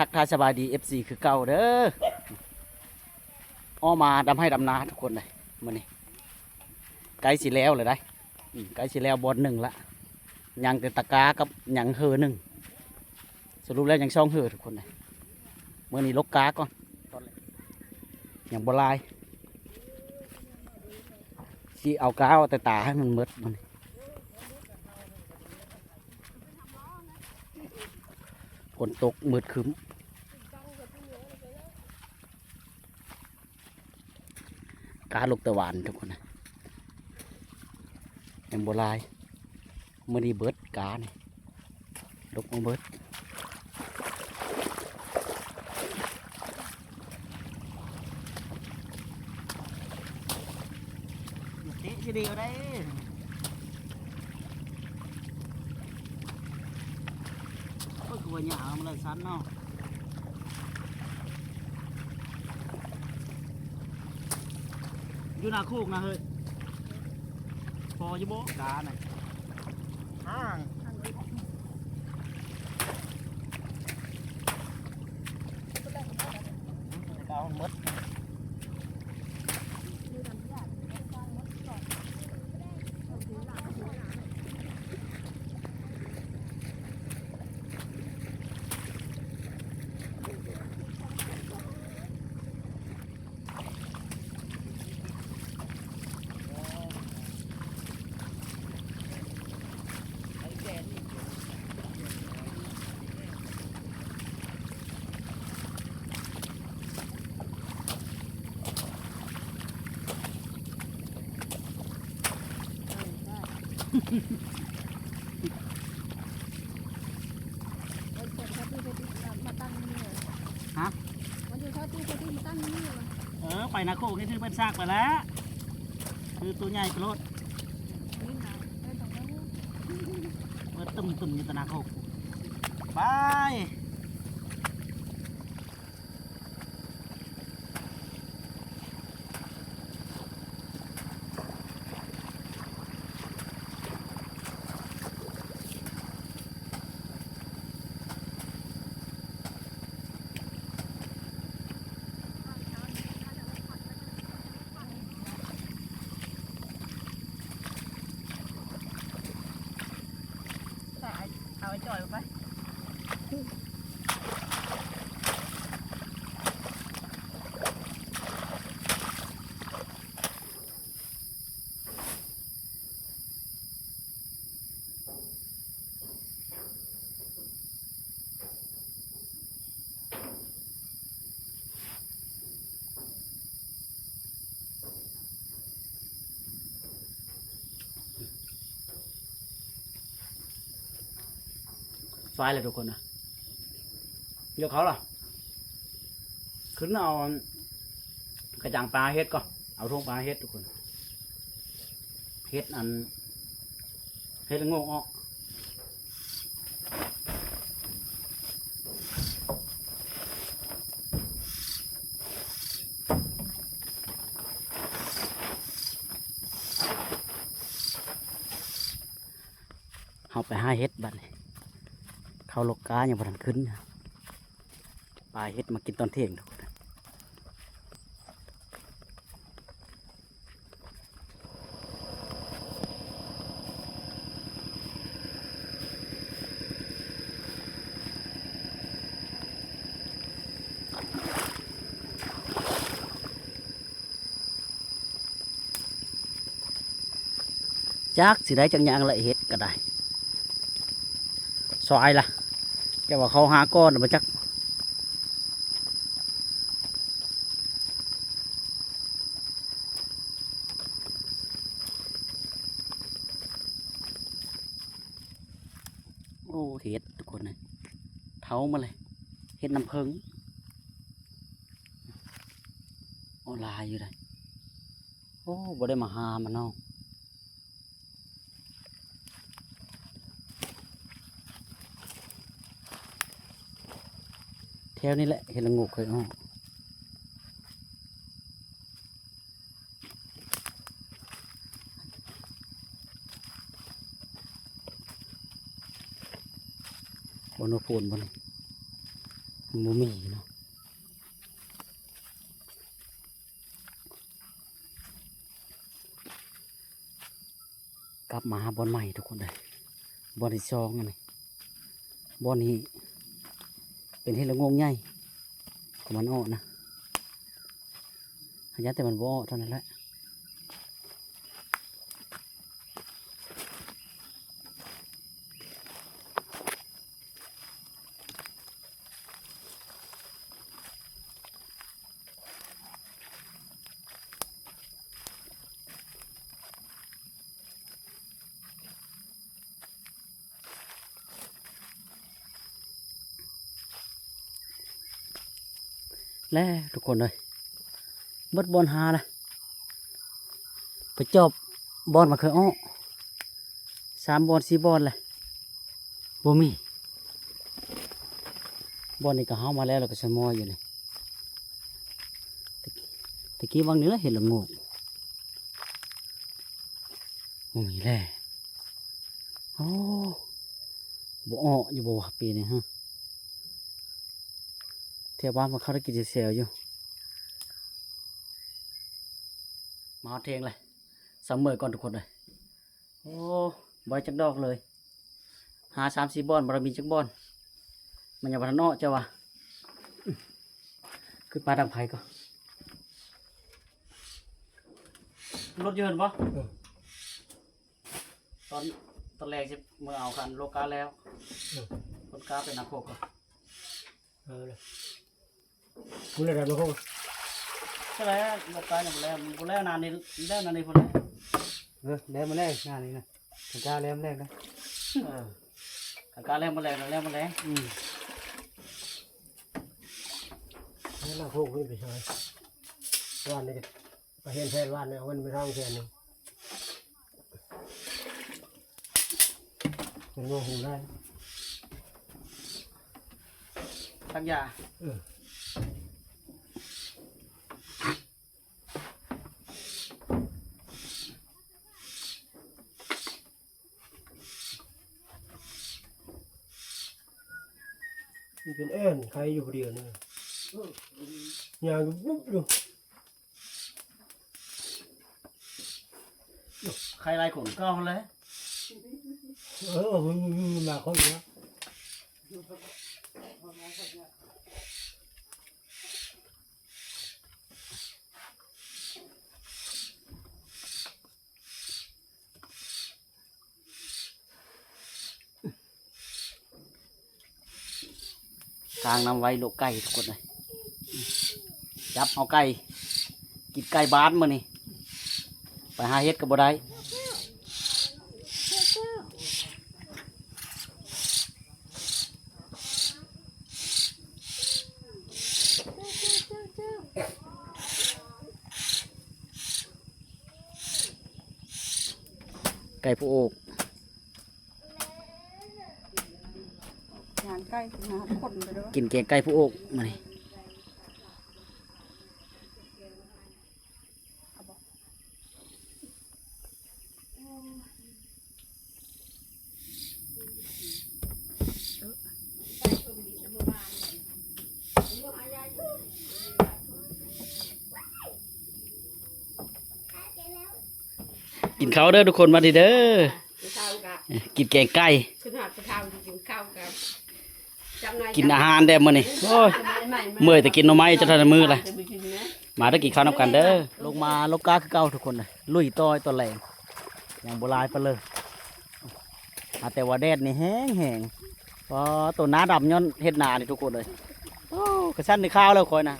ທັກທາຍສະບາຍດີ ເອັຟຊີ ຄືເກົ່າເດີ. ອອກມາດຳໄຮ່ດຳນາທຸກຄົນເດ້ ມື້ນີ້ໃກ້ຊິແລ້ວແລ້ວໄດ໋. ອືມ ໃກ້ຊິແລ້ວບ່ອນໜຶ່ງລະ ຍັງແຕ່ຕະກາກັບຍັງເຫີໜຶ່ງ. ສະຫຼຸບແລ້ວຍັງສອງເຫີທຸກຄົນເດ້. ມື້ນີ້ລົກກາກ່ອນ ຍັງບໍ່ຫຼາຍ ຊິເອົາກາເອົາແຕ່ຕາໃຫ້ມັນໝົດມື້ນີ້. ຝົນຕົກມືດຄຶ້ມ. ກາລົກແຕ່ວານທຸກຄົນນະ ຍັງບໍ່ຫຼາຍ. ມື້ນີ້ເບິດການີ້ ລົກມາເບິດ. ເຕະທີດຽວໄດ້. ໂອ້ຍ ຄືວ່າຫຍ້າມັນໄດ້ສັນເນາະ. ຢູ່ໜ້າໂຄກນະເຮີ້ຍ ພໍຢູ່ບໍ່ການະ? ຫ່າງ ເອົາໝົດ. ຮະ? ເອີ ໄປນາໂຄກນີ້ຖືເພິ່ນຊາກໄປແລ້ວ ຄືໂຕໃຫຍ່ໂພດ. ເອີ ຕຶ້ມໆ ຢູ່ຕະນາໂຄກ ໄປ. ເອົາໄອ້ຈ່ອຍໄປ. ໄຟແລ້ວທຸກຄົນນະ ຢາກເຂົ້າລະ ຂຶ້ນເອົາກະຈັງໄປຫາເຫັດກ່ອນ ເອົາຖົງໄປຫາເຫັດທຸກຄົນ ເຫັດອັນ ເຫັດລະໂງກອອກ. ເຮົາໄປຫາເຫັດບັດນີ້ ເຂົ້າລົກກາຍັງບໍ່ທັນຂຶ້ນ ໄປຫາເຫັດມາກິນຕອນທ່ຽງ. ຈັກຊິໄດ້ຈັກຫຍັງລະ ເຫັດກະໄດ້ ຊອຍລະ ແຕ່ວ່າເຂົາຫາກ່ອນບໍ່ຈັກ. ໂອ້ ເຫັດທຸກຄົນເອີຍ ເຖົ້າໝົດເລີຍ ເຫັດນ້ຳເຜິ້ງ. ໂອ້ ຫຼາຍຢູ່ໃດ໋. ໂອ້ ບໍ່ໄດ້ມາຫາມັນເນາະ. ແຖວນີ້ແຫຼະເຫັດລະໂງກເຄີຍອອກ. ບໍ່ໂນໂພນບໍ່ນີ້? ມັນບໍ່ມີເນາະ. ກັບມາຫາບ່ອນໃໝ່ທຸກຄົນເດີ. ບ່ອນທີ່ສອງອັນນີ້ ບ່ອນນີ້ເປັນເຫັດລະໂງກໃຫຍ່ຂອງມັນອອກນະ. ຫາຍາກແຕ່ມັນບໍ່ອອກເທົ່ານັ້ນແຫຼະ. ແລ້ວທຸກຄົນເອີຍ ໝົດບ່ອນຫາແລ້ວ. ໄປຈອບບ່ອນມັນເຄີຍອອກ ສາມບ່ອນ ສີ່ບ່ອນແລ້ວ ບໍ່ມີ. ບ່ອນນີ້ກໍເຮົາມາແລ້ວ ແລ້ວກໍສະໝໍ້ຢູ່ນີ້. ຕະ ຕະກີ້ຫວ່າງນີ້ລະເຫັດລະໂງກ ບໍ່ມີແລ້ວ. ໂອ້ ບໍ່ອອກຢູ່ບໍ່ວະປີນີ້ຮະ? ແຖວບ້ານພວກເຂົາໄດ້ກິນແຊວໆຢູ່. ມາຮອດເທິງເລີຍ ສະເໝີກ່ອນທຸກຄົນເອີຍ. ໂອ້ ບໍ່ໄດ້ຈັກດອກເລີຍ. ຫາສາມສີ່ບ່ອນ ບໍ່ໄດ້ມີຈັກບ່ອນ. ມັນຍັງບໍ່ທັນອອກເຈົ້າວະ. ຂຶ້ນໄປດັງໄຟກ່ອນ. ລົດຢູ່ຫັ້ນບໍ່? ເອີ ຕອນ ຕອນແລງຊິເມືອເອົາຄັນໂລກາແລ້ວ. ເອີ ຄົນກາໄປນາໂຄກກ່ອນ. ເອີ ພຸ້ນແຫຼະນາໂຄກ. ຈັ່ງໃດໂລກາຍັງບໍ່ແລ້ວ ບໍ່ແລ້ວນານນີ້ ແລ້ວນານນີ້ພຸ້ນແຫຼະ. ເອີ ແລ້ວມາແລ້ວນານນີ້ນະ ຄັນກາແລ້ວມາແລ້ວນະ. ເອີ ຄັນກາແລ້ວມາແລ້ວ ແລ້ວມາແລ້ວ. ອືມ ແລ້ວນາໂຄກເພິ່ນໄປຊ່ອຍ ວານນີ້ ໄປເຮັດແຜນວານນີ້ ເອົາເງິນໄປທຳແຜນນີ້. ເປັນບໍ່ຮູ້ໄດ້ ທັກຢາ. ເອີ ມັນເປັນແອ່ນໄຄຢູ່ຜູ້ດຽວນີ້ ຍ່າງຢູ່ບຸບຢູ່. ໄຄຫຼາຍຄົນເກົ່າຫັ້ນແຫຼະ. ເອີ ມັນ ມັນ ມັນຫຼາຍຄົນຢູ່ນະ. ກາງນ້ຳໄວ້ໂລກໄກ່ທຸກຄົນເອີຍ. ຈັບເອົາໄກ່ ກິນໄກ່ບ້ານມື້ນີ້ ໄປຫາເຫັດກໍບໍ່ໄດ້. ໄກ່ຜູ້ໂອກ ງານໄກ່ງານຄົນໄປເດີ ກິນແກງໄກ່ຜູ້ໂອກມື້ນີ້. ກິນເຂົ້າເດີທຸກຄົນ ມາດີເດີ ກິນເຂົ້າກະ ເອີ ກິນແກງໄກ່ ຄືຫາດຜູ້ເຖົ້າກິນເຂົ້າກະ ກິນອາຫານແດ່ມື້ນີ້ ໂອ້ຍ ເມື່ອຍແຕ່ກິນໜໍ່ໄມ້ ຈະທັນໄດ້ມື້ລະ. ມາເດີ ກິນເຂົ້ານຳກັນເດີ. ລົງມາລົກກາຄືເກົ່າທຸກຄົນເດີ ລຸຍຕໍ່ຕອນແລງ ຍັງບໍ່ຫຼາຍປານເລີຍ. ຫາແຕ່ວ່າແດດນີ້ແຮງໆ ອໍ ໂຕໜ້າດຳຍ້ອນເຮັດນານີ້ທຸກຄົນເອີຍ. ໂອ້ ກະຊັ້ນໄດ້ຂ່າວແລ້ວຂ້ອຍນະ.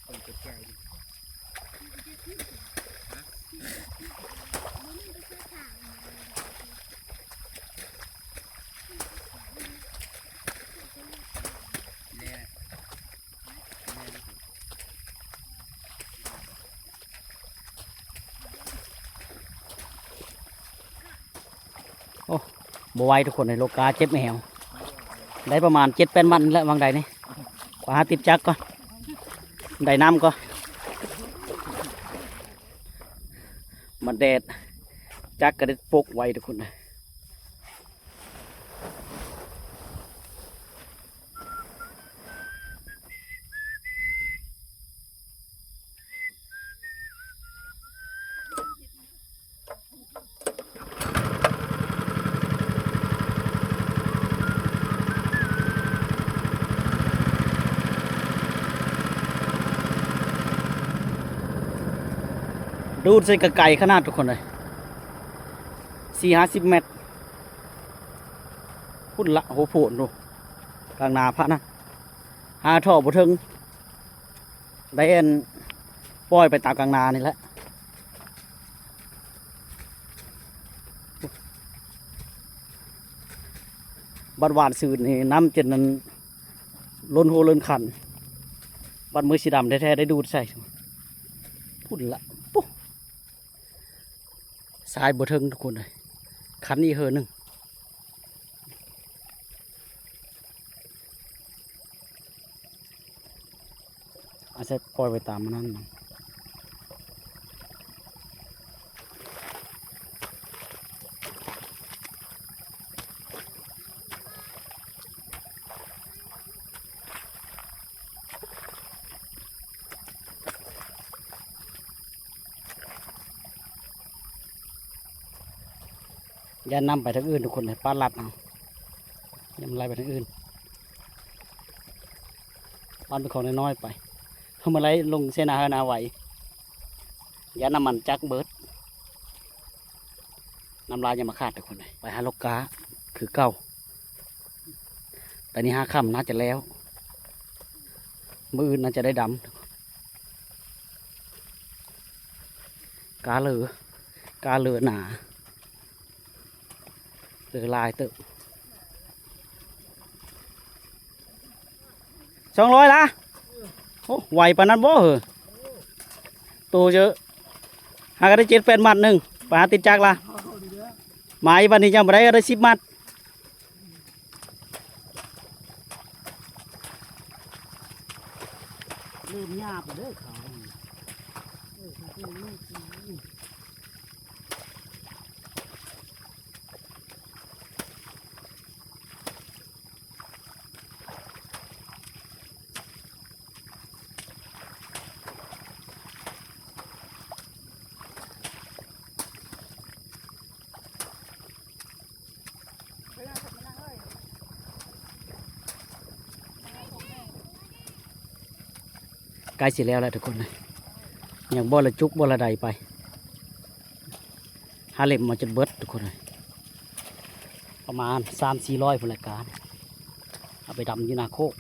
ຄົນເປັນໃຈ ຮະ? ບໍ່ໄຫວທຸກຄົນເອີຍ ໂລກາເຈັບແອວ. ໄດ້ປະມານເຈັດແປດມັດນີ້ແຫຼະ ຫວ່າງໃດນີ້. ໄປຫາຕິດຈັກກ່ອນ ໄດ້ນ້ຳກ່ອນ. ມັນແດດ ຈັກກະໄດ້ປົກໄວທຸກຄົນເອີຍ. ດູດໃສ່ກະໄກຂະໜາດທຸກຄົນເອີຍ ສີ່ຫ້າສິບແມັດ. ພຸ້ນລະ ໂຫ ໂພນໂດ ກາງນາພະນະ ຫາທໍ່ບໍ່ເຖິງ ໄດ້ອັນ ປ່ອຍໄປຕາມກາງນານີ້ແຫຼະ. ບັດຫວ່ານຊື່ນນີ້ ນ້ຳຈົນນັ້ນ ລົ້ນຫົວລົ້ນຄັນ. ບັດມືສີດຳແທ້ໆ ໄດ້ດູດໃສ່ ພຸ້ນລະ ປຸ ສາຍບໍ່ເຖິງທຸກຄົນເອີຍ ຄັນອີກເຫີໜຶ່ງ. ອາໄສປ່ອຍໄປຕາມມັນນັ້ນ. ຢ້ານນ້ຳໄປທາງອື່ນທຸກຄົນເອີຍ ປາດລັດເອົາ ຢ້ານມັນໄຫຼໄປທາງອື່ນ. ປັ້ນເປັນຂອງນ້ອຍໆໄປ ເຮົາມາໄຫຼລົງໃສ່ນາເຮົານາໄວ ຢ້ານນ້ຳມັນຈັກເບີດ. ນ້ຳລາຍັງບໍ່ຂາດທຸກຄົນເອີຍ ໄປຫາໂລກາຄືເກົ່າ. ຕອນນີ້ຫາຄ່ຳໜ້າຈະແລ້ວ ມື້ອື່ນໜ້າຈະໄດ້ດຳ. ກາເຫຼື ກາເຫຼືໜາ ເຫຼືຫຼາຍເຕີບ. ສອງຮ້ອຍລະ ໂອ້ ໄວປານນັ້ນບໍ່ເຮີ ໂຕເຈີ ຫາກະໄດ້ເຈັດແປດມັດໜຶ່ງ ໄປຫາຕິດຈັກລະ ມາອີກບັດນີ້ຍັງບໍ່ໄດ້ ໄດ້ສິບມັດ. ເລີ່ມຫຍ້າໄປເດີຂາ ເອີ ຂາ ໃກ້ຊິແລ້ວແລ້ວທຸກຄົນເອີຍ ຍັງບໍ່ລະຈຸກບໍ່ລະໃດໄປ ຫາເລັບມາຈົນເບິດທຸກຄົນເອີຍ ປະມານສາມສີ່ຮ້ອຍພຸ້ນແຫຼະກາ ເອົາໄປດຳຢູ່ນາໂຄກ.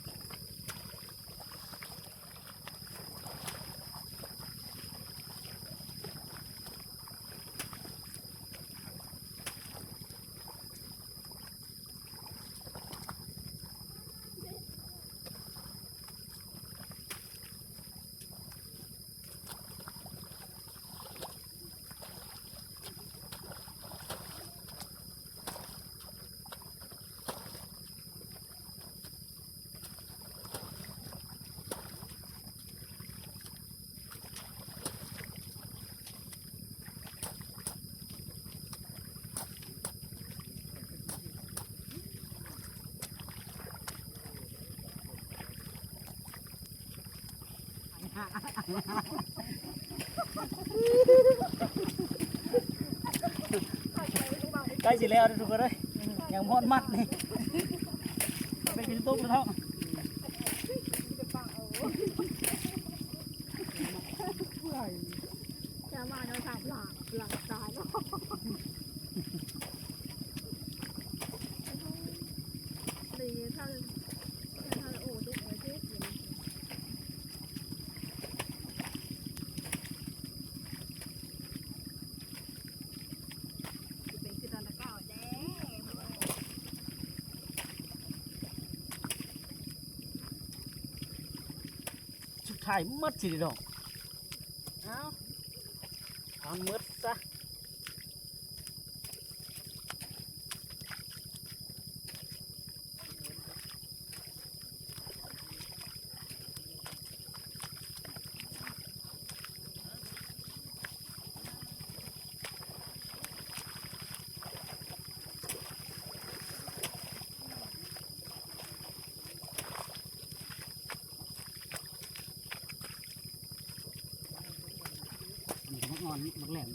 ໃກ້ຊິແລ້ວເດີທຸກຄົນເອີຍ ຍັງບໍ່ຮອດມັດນີ້ ເປັນກິນຕົກແລ້ວເນາະ. ສຸດທ້າຍໝົດຊິໄດ້ດອກ ເອົາ ເອົາໝົດຊະ. ບັກແຫຼມ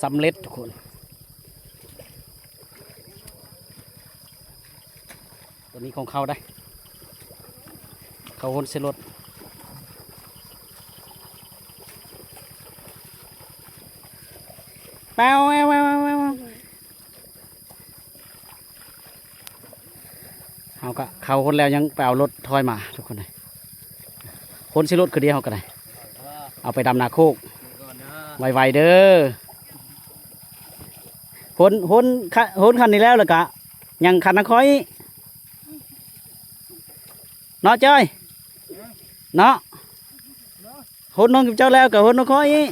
ສຳເລັດທຸກຄົນ. ຕົວນີ້ຂອງເຂົາໄດ໋ ເຂົາຫົນໃສ່ລົດ ແປວ ແປວ ແປວ ແປວ. ເຮົາກະເຂົ້າຫົນແລ້ວ ຍັງໄປເອົາລົດຖອຍມາທຸກຄົນເອີຍ. ຫົນໃສ່ລົດຄືດຽວ ເຮົາກະໄດ້ເອົາໄປດຳນາໂຄກ ໄວໆເດີ. ຫົນ ຫົນ ຫ- ຫົນຄັນນີ້ແລ້ວ ແລ້ວກະຍັງຄັນນຳຂ້ອຍ ເນາະຈ້ອຍ ເນາະ. ຫົນຂອງເຈົ້າແລ້ວກະຫົນຂອງຂ້ອຍອີກ.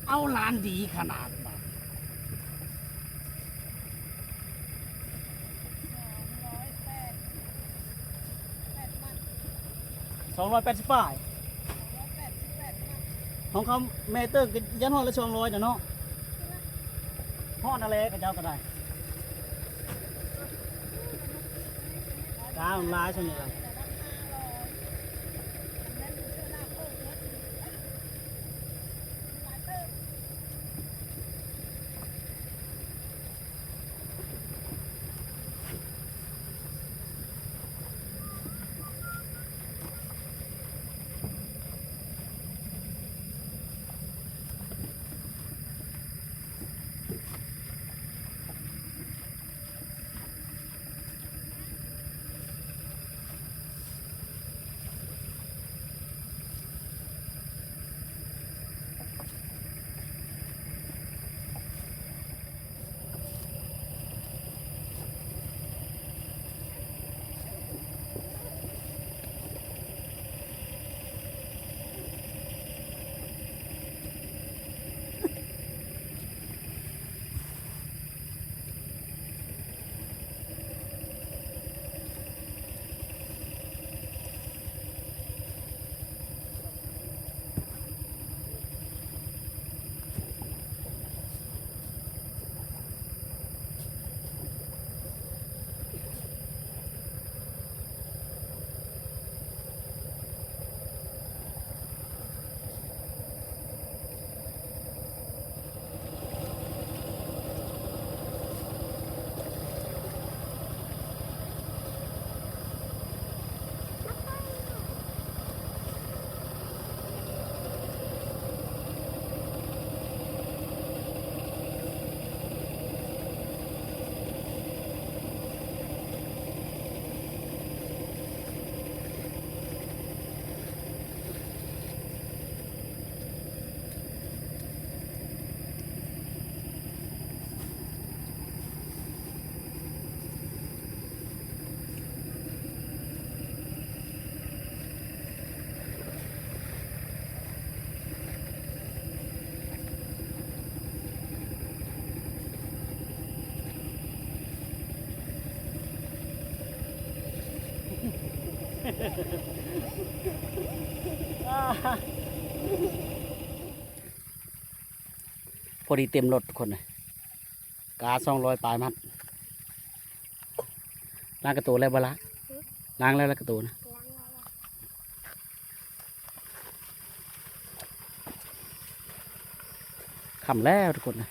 ເອົາ ຫຼານດີຂະໜາດ ສອງຮ້ອຍແປດສິບປາຍ ຂອງເຂົາແມ່ເຕີກະຢ້ານຮອດລະສອງຮ້ອຍນະເນາະ. ຮອດຫັ້ນແຫຼະ ເຂົາເຈົ້າກະໄດ້ ຈ້າງຫຼາຍສ່ຳນີ້ລະ. ພໍດີເຕັມລົດທຸກຄົນ ກາສອງຮ້ອຍປາຍມັດ. ລ້າງກະໂຕແລ້ວບໍ່ລະ? ລ້າງແລ້ວລະກະໂຕນະ? ຄ່ຳແລ້ວທຸກຄົນນະ.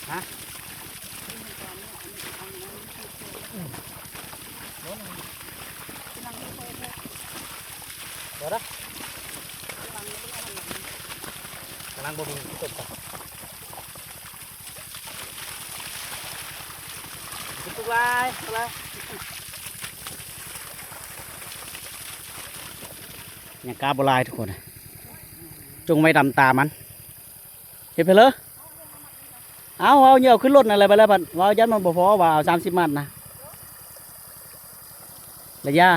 ຮະ? ບໍ່ໄດ້ ກຳລັງບໍ່ມີຕົ້ນຕາ ຍັງກ້າບໍ່ຫຼາຍທຸກຄົນ ຈົ່ງໄວ້ດຳຕາມັນ. ເຮັດໄປເລີຍ ເອົາ ເອົາ ເອົາຂຶ້ນລົດນັ້ນແຫຼະ ໄປແລ້ວບັດ ວ່າຢ້ານມັນບໍ່ພໍ ວ່າເອົາສາມສິບມັດນະ ລະຢ່າ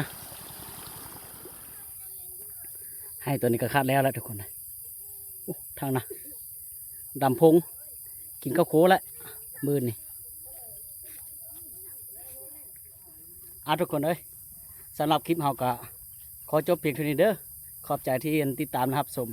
ໄຮ່ຕົວນີ້ກໍຂາດແລ້ວລະທຸກຄົນ. ໂອ້ ທາງນະ ດຳພົງ ກິນເຂົ້າໂຄແລ້ວມື້ນີ້. ເອົາ ທຸກຄົນເອີຍ ສຳລັບຄລິບເຮົາກໍຂໍຈົບພຽງເທົ່ານີ້ເດີ. ຂອບໃຈທີ່ຕິດຕາມ ແລະ ຮັບຊົມ.